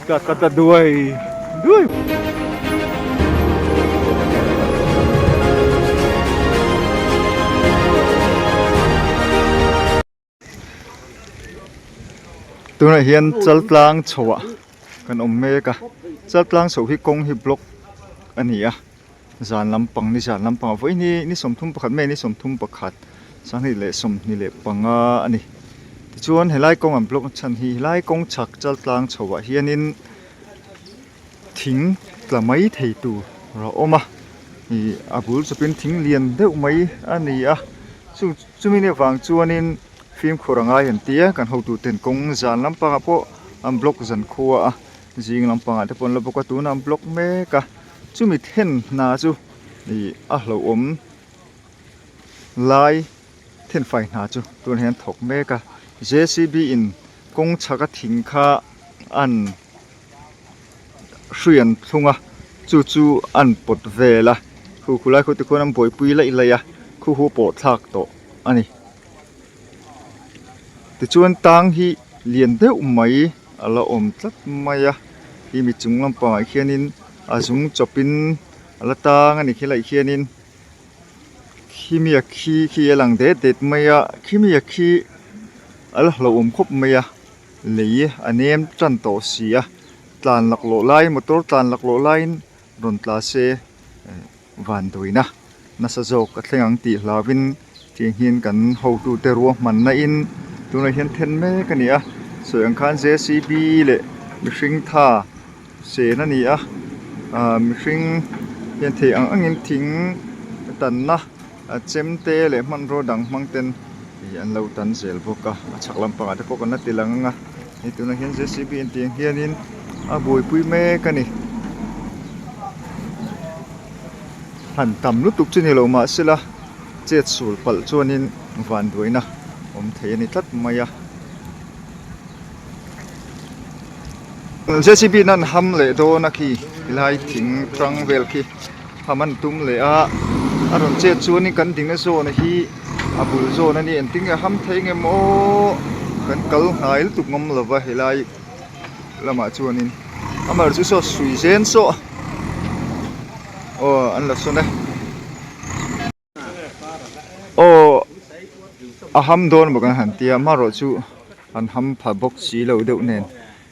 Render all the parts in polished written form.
Ka ka ta duai duai. Tunah hian Chaltlang chhoah kan awm mek a, Chaltlang chho hi kawng hi block a ni a, zan lampang ni zan lampangah vawiin hi ni 31 May ni 31 2025 a ni. Tichuan helai kawng an block chhan hi helai kawng chhak Chaltlang chhoah hianin thing tla mai thei tur a awm a, ih a bul chawpin thing lian deuh mai a ni a, chu chumi nih avang chuanin fimkhur a ngai an ti a, kan hotu ten kawng zan lampangah pawh an block zan khua a, zing lampangah te pawh an la bawk a, tunah an block mek a, chumi then hna chu ih a hlauhawm lai thenfai hna chu tunah hian thawk mek a, J C B in kawng chhaka thing kha an. hrui an thlung a chu chu an pawt vel a khu khulai khu te khuan an buaipui laih laih a khu hu pawh thlak tawh a ni tichuan tang hi lian deuh mai a la awm tlat mai a khi mi chung lampangah khianin a zung chawpin a la tang a ni khilaiah khianin khimi a khi khi a lang det det mai a khimi a khi a la hlauhawm khawp mai a. Lei a nem tan tawh si a, tlan laklawh lai motor tlan laklawh laiin rawn tla se van dawina nasa zawk a thleng ang tih hlauhin tiang hian kan hotute ruahmanna in tunah hian then mek a ni a, sawi ang khan J C B leh mihring tha chen a ni a, ah mihring hian thei ang angin thing tanna. A chemte leh hmanraw dang hmang ten ih an lo tan zel bawk a a chhak lampangah te pawh kan la ti lang ang a hei tunah hian J C B in tih ang hianin a buaipui mek a ni han tam lutuk chu ni lo mahsela chet sul palh chuanin vanduaina awm thei a ni tlat mai a. J C B in an ham leh dawn a khi helai thing tang vel khi. Ham an tum leh a, a rawn chet chuanin kan dingna zawn hi a bul zawn a ni engtin nge ham thei nge maw kan kal hnai lutuk ngawm lo va helai lamah chuanin amaherawhchu chu saw sui zen saw aw an la sawn e aw a ham dawn maw kan han tia amaherawhchu an ham pha bawk si lo deuh nen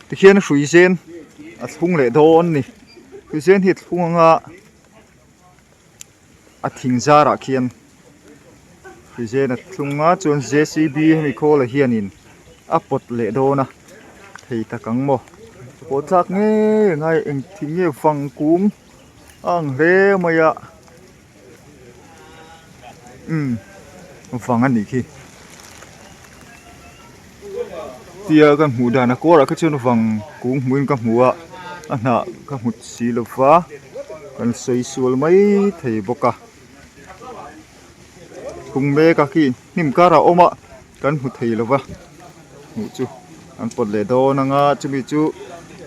tikhian hrui zen a thlung leh dawn a ni. Tichuan hi thlung anga a thing zarah khian hrizen a thlung a chuan J C B hemi khawl ah hianin a pawt leh dawn a thei tak ang maw pawh tlak ngei a ngai eng thing nge vang kung a ang hle mai a umm vang a nih khi tia ka hmuh dan a kawrah kha chuan vang kung hmuhin ka hmu a a hnah ka hmu si lo va kan sawi sual mai thei bawk a phung mek a khi hnim karah a awm a kan hmu thei lo va hmuh chu an pawt leh dawn ang a chumi chu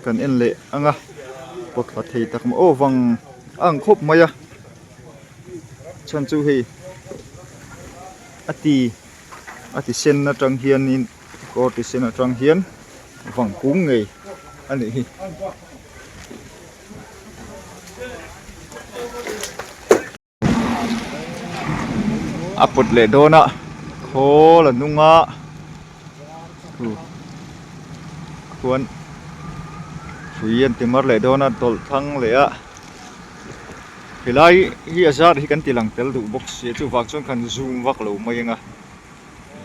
kan en leh ang a pawt thla thei tak maw aw vang a ang khawp mai a chhan chu hei a ti a ti sen atang hianin kawr ti sen atang hian vang kung ngei a nih hi. A pawt leh dawn a khawl a hnung a khuan hrui an ti mar leh dawn a tawlh thlang leh a helai hi a zar hi kan ti lang tel duh bawk sia chuvang chuan kan zoom vak lo mai ang a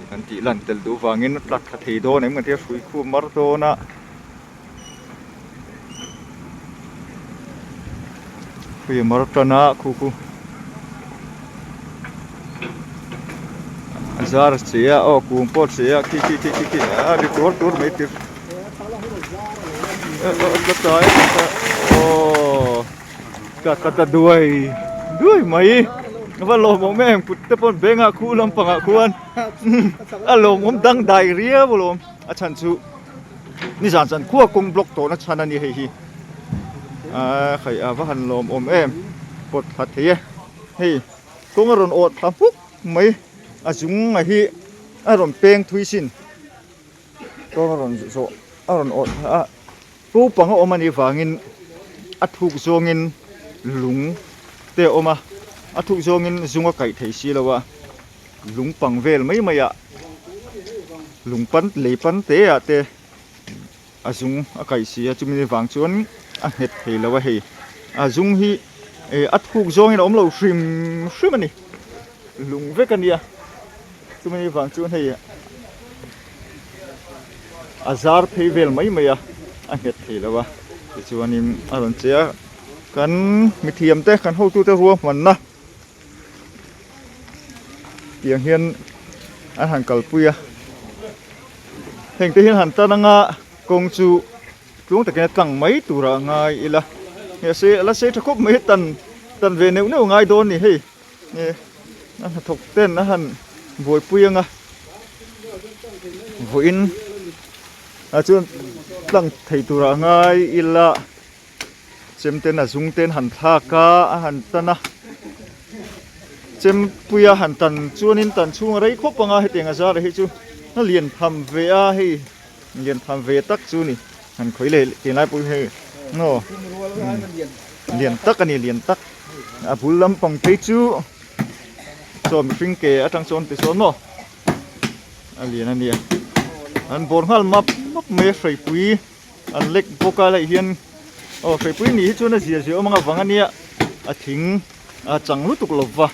kan tih lan tel duh vangin a tla thla thei dawn em kan tia hrui khu a mar dawn a. Hrui a mar tan a khu khu a zar a che a aw kung pawh a che a khi khi khi khi a ri tuar tuar mai tir aw ka ka ta duai duai mai a va lawmawm em kut te pawh beng ah khu lampangah khuan a lawmawm dangdai riau alawm a chhan chu. Nizan chuan khua kawng block tawhna chhan a ni hei hi aaa hei a va han lawm awm em pawt thla thei e hei kawng a rawn awh thla hmuk mai a zung a hi a rawn peng thui sin kawng a rawn zawh a rawn awh thla a. Ko pang a awm anih vangin a thuk zawngin lung te a awm a, a thuk zawngin zung a kaih thei si lo a, lung pang vel mai mai ah lung pan lei pan te ah te a zung a kaih si a chumi vang chuan a nghet thei lo a hei a zung hi eh a thuk zawngin a awm lo hrim hrim a ni lung vek a nia chumi vang chuan hei a zar phei vel mai mai a a nghet thei lo a tichuanin a rawn che a kan mithiam te kan hotute ruahmanna tiang hian an han kalpui a heng te hian han tan anga kawng chu tluang takin a tlang mai turah a ngai ila mahse a la sei tha khawp mai a tan tan ve neuh neuh ngai dawn a ni hei. Nge a hnathawk ten a han buaipui anga vawiin ah chuan tlang thei turah a ngai ila chem ten a zung ten han thlak a a han tan a chempuia han tan chuanin tan chhung a rei khawp anga hetiang a zar hi chu a lian tham ve a hei lian tham ve tak chu ni han khawi leh tunlai pawh hi hei aw lian tak a ni lian tak. A bul lampang phei chu chaw mihring ke atang chuan ti sawn maw a lian a nia an bawr nghal map map mai a hreipui an lek bawk a hei hian aw hreipui nih hi chuan a zia zia awm ang avang a nia a thing a chang lutuk lo va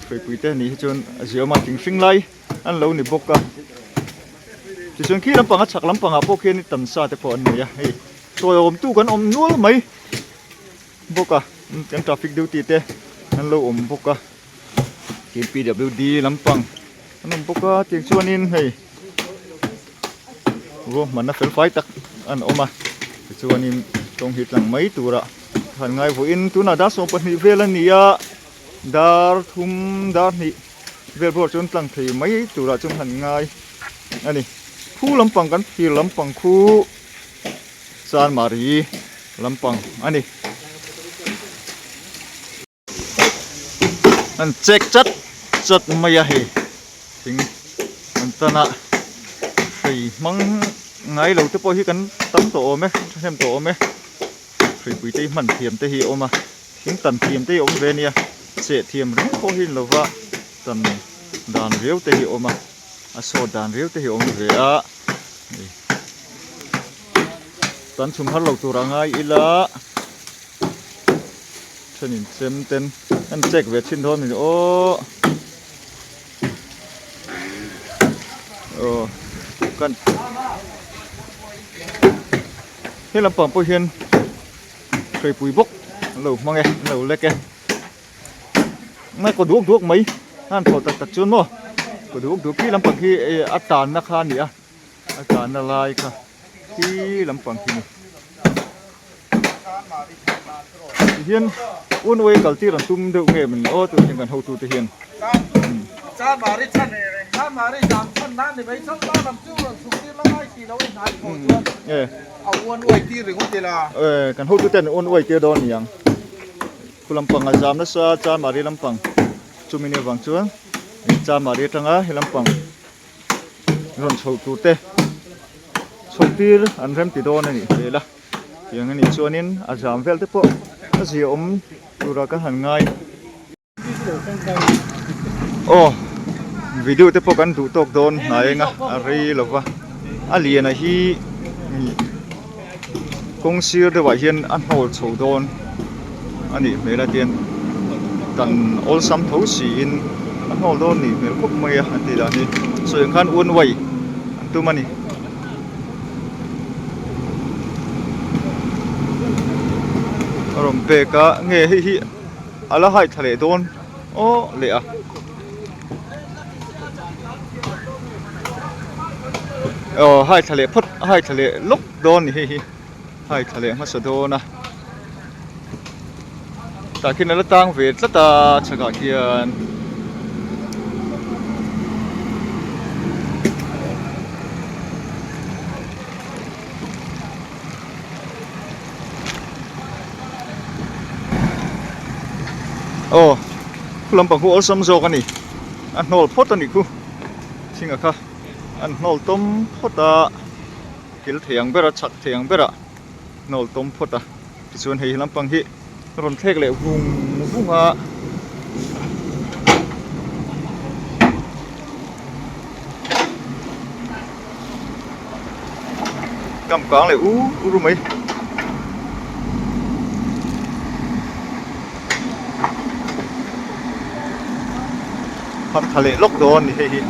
hreipui te nih hi chuan a zia awm a thing hring lai an lo ni bawk a tichuan khi lampang a chhak lampangah pawh khian tam sa te pawh an nei a hei tawi awmtu kan awm nual mai. Bawk a kan traffic duty te an lo awm bawk a tin pwd lampang an awm bawk a tiang chuanin hei ruahmanna fel fai tak an awm a tichuanin tawng hi tlang mai turah han ngai vawiin tunah dar 12 vel a ni a dar thum dar hnih vel pawh chuan tlang thei mai turah chuan han ngai a ni khu lampang kan thlir lampang khu. Chanmari lampang a ni. An chek chat chat mai a hei thing an tan a hrei hmang ngai lo te pawh hi kan tam tawh awm e thahnem tawh awm e hreipui te hi hman thiam te hi a awm a thing tan thiam te hi a awm ve a nia cheh thiam ringawt pawh hi ni lova tan dan riau te hi a awm a a sawt dan riau te hi a awm ve a. Tan chhum har lo tur a ngai ila thenin chem ten an check ve thin dawn a ni aw aw kan he lampang pawh hian hreipui bawk an lo hmang e an lo lek e. Ngai kaw duak duak mai a han thaw tak tak chuan maw kaw duak duak khi lampang khi a tanna kha a ni a a tanna lai kha khi lampang khi a ni tihian one way kal tir an tum deuh nge maw ni aw tun hian kan hotu te hian. Kan hotu ten one way tir dawn a ni ang. Khu lampang a zam nasa Chanmari lampang chumi ni avang chuan Chanmari atanga he lampang rawn chho tur te chho tir an rem ti dawn a nih hmel a tiang a nih chuanin a zam vel te pawh a zia awm tura ka han ngai aw video te pawh kan duh tawk dawn hnai eng a a rei lo va a lian a hi kawng sir deuhah hian a hnawl chho dawn a nih hmel a tian dan awlsam tho siin a hnawl dawn nih hmel khawp mai a an tih dan hi sawi ang khan one way an tum a ni. A rawn pek a nge hei hi a la hai thla leh dawn aw leh a. Aw hai thla leh phawt a hai thla leh lawk dawn a ni hei hi hai thla leh hmasa dawn a tah khian a la tang ve tlat a chhakah khian. Aw khu lampang khu awlsam zawk a ni a hnawl phawt a nih khu thing a kha an hnawl tawm phawt a kil thei ang ber a chhak thei ang ber ah. hnawl tawm phawt a tichuan hei lampang hi a rawn thlek leh vung vung a. Kam kang leh ur ur mai. Phar tha leh lawk dawn a ni hei hi.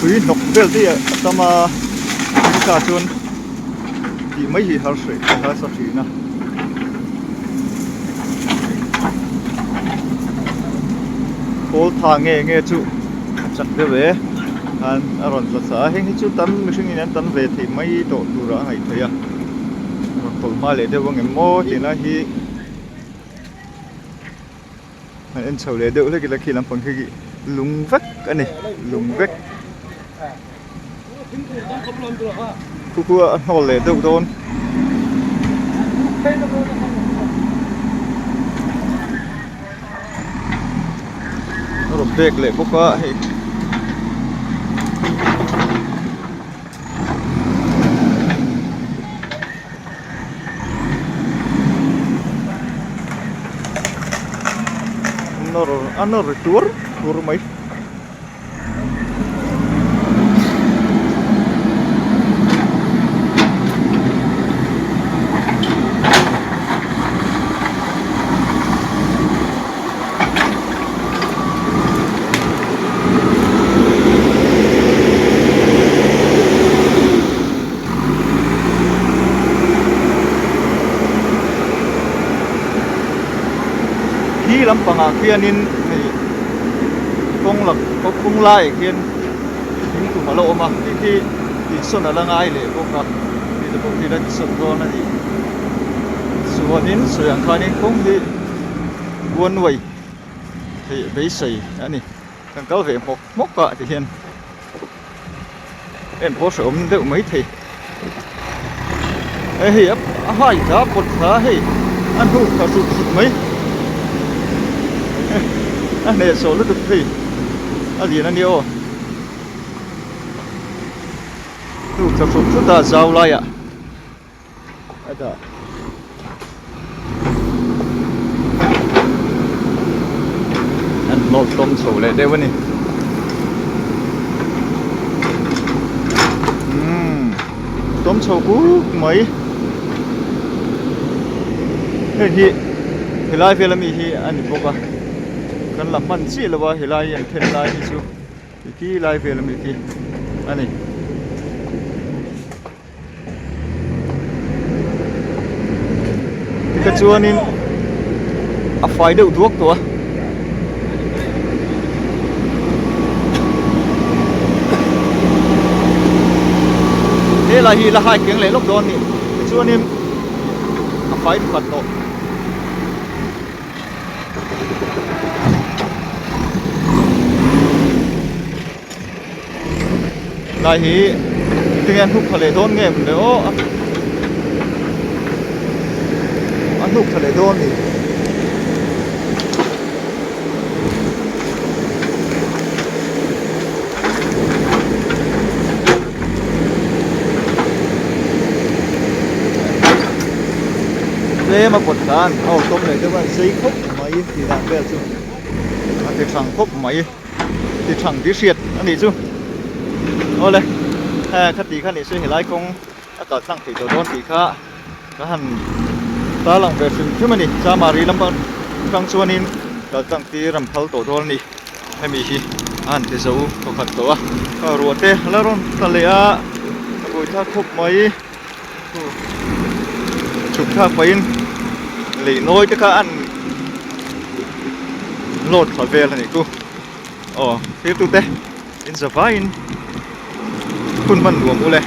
Tui hnawk vel te hi a tam a tah chuan tih mai hi har hreh a harsa thin a. Khawl tha nge nge chu a chak deuh e khan a rawn tla thla a heng hi chu tam mihring in an tam ve theih mai tawh turah a ngaih theih a a rawn tawlh hma leh deuh ang em maw tih lai hi han en chho leh deuh hlek ila khi lampang khi lung vek a ni lung vek. Khu khu a hnawl leh deuh dawn. A rawn bek leh bawk a hei. Nawr a nawr tuar tuar mai. Khi lampangah khianin hei kawng lak kawng laiah khian thingtum a la awm a khi khi tihsawn a la ngai leh bawk a hei te pawh khi la tisawn dawn a ni chuanin sawi ang khanin kawng hi one way theih beisei a ni kan kal ve hmawk hmawk a ti hian en pawh hrehawm deuh mai thei hei hei a hai tla pawt thla hei a hnuk thla hrut hrut mai a hnehsawh lutuk hei a lian a nia aw hnuk thla hrut hrut a zau laiah a dah. An hlawt hlawm chho leh deuh a ni. Umm tawm chho kuk mai. Hei hi helai vel ami hi a ni bawk a. Kan la hman chiah lo a helai an then lai hi chu ti lai vel ami khi a ni. Tikha chuanin a fai deuh duak tawh a. Helai hi la hai keng leh lawk dawn a ni. Tichuanin a fai pakhat tawh. Lai hi tinge a hnuk tha leh dawn nge maw le aw a hnuk tha leh dawn ni. Tlem a pawt thla an aw tawm leh deuh a an sei khawp mai tih dan vel chu a ti thang khawp mai. Ti thang tih hriat a nih chu. Awle he khati kha nise helai kawng a kal tlang thei tawh dawn tih kha ka han tarlang ve hrim hrim a ni. Chamari lam atang chuanin kal tlang tir an phal tawh dawn a ni. Hemi hi a han ti zo thawkhat tawh a. Kha ruah te a la rawn tla leh a, a buaithlak khawp mai. Chhuk thlak pahin lei nawi te kha an load thla vel a nih chu aw thirtute in za vaiin hun hman nuam ule.